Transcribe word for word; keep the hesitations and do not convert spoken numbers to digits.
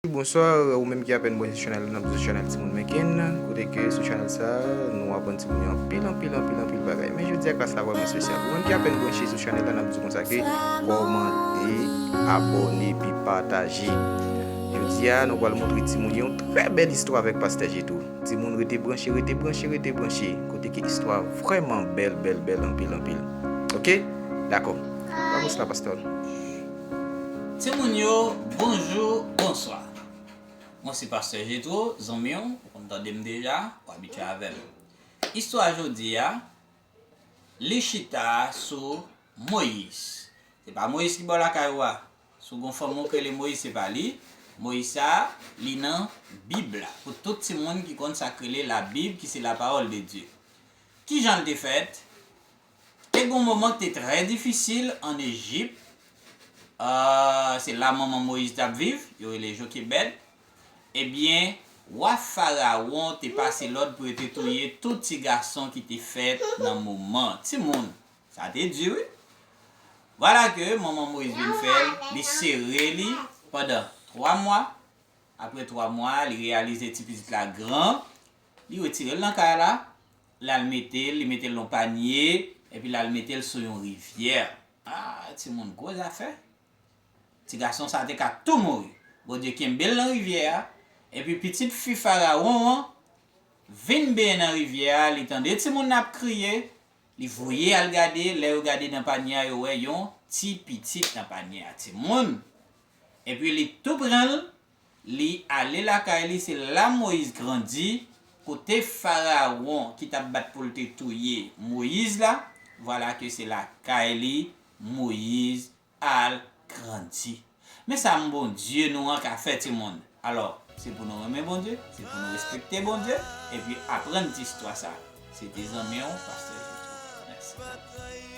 Bonswa, ou menm ki apèn branche sou chanèl la, n ap di w chanèl Timoun Menken, kote ke sou chanèl sa, nou aprann timoun yo anpil, anpil, anpil, anpil bagay. Men jodi a klas la vrèman espesyal. Ou menm ki apèn branche sou chanèl la, n ap di w konsa ke kòmante, abòne, epi pataje. Jodi a, nou pral montre timoun yo yon trè bèl istwa avèk Pastè Jetro. Timoun, rete branche, rete branche, rete branche. Kote ke istwa vrèman bèl, bèl, bèl, anpil, anpil. Oke? Dakò. Lapòs la, pastè. Timoun yo, bonjou, bonswa. Mwen se Pastè Jetro, zanmi w, ou konn tande m deja, ou abitye avè m. Istwa jodi a, li chita sou Moyiz. Se pa Moyiz ki bò lakay ou a. Si w gon fanmi w k rele Moyiz, se pa li. Moyiz sa a, li nan Bib la. Pou tout timoun ki konn sa k rele Labib, ki se la parole de Dieu. Kijan l te fèt? Te gon moman ki te trè difisil ann Ejip. Ah, se la manman Moyiz t ap viv, yo rele Jokebèd. Ebyen, wa Farawon te pase lòd pou yo te touye tout ti gason ki te fèt nan moman. Timoun, sa te di, wi. Vwala ke manman Moyiz vin fè l, li sere li pandan twa mwa. Apre twa mwa, li reyalize ti pitit la gran, li retire l nan kay la, l al mete l, li mete l nan panye, epi l al mete l sou yon rivyè. Ah, timoun, gwo zafè. Ti gason sa te ka tou mouri. Bondye kenbe l nan rivyè a, epi pitit fi Farawon an vin benyen nan rivyè a, li tande timoun nan ap kriye, li voye al gade, lè yo gade nan panye a, yo wè yon ti pitit nan panye a, timoun. Epi li tou pran l, li ale lakay li, se la Moyiz grandi, kote Farawon ki t ap bat pou l te touye Moyiz la, vwala ke se lakay li Moyiz al grandi. Men sa m Bondye nou an ka fè, timoun. Alò, se pou nou renmen Bondye, se pou nou respekte Bondye, epi aprann ti istwa sa. Se te zanmi w, Pastè Jetro. Mèsi.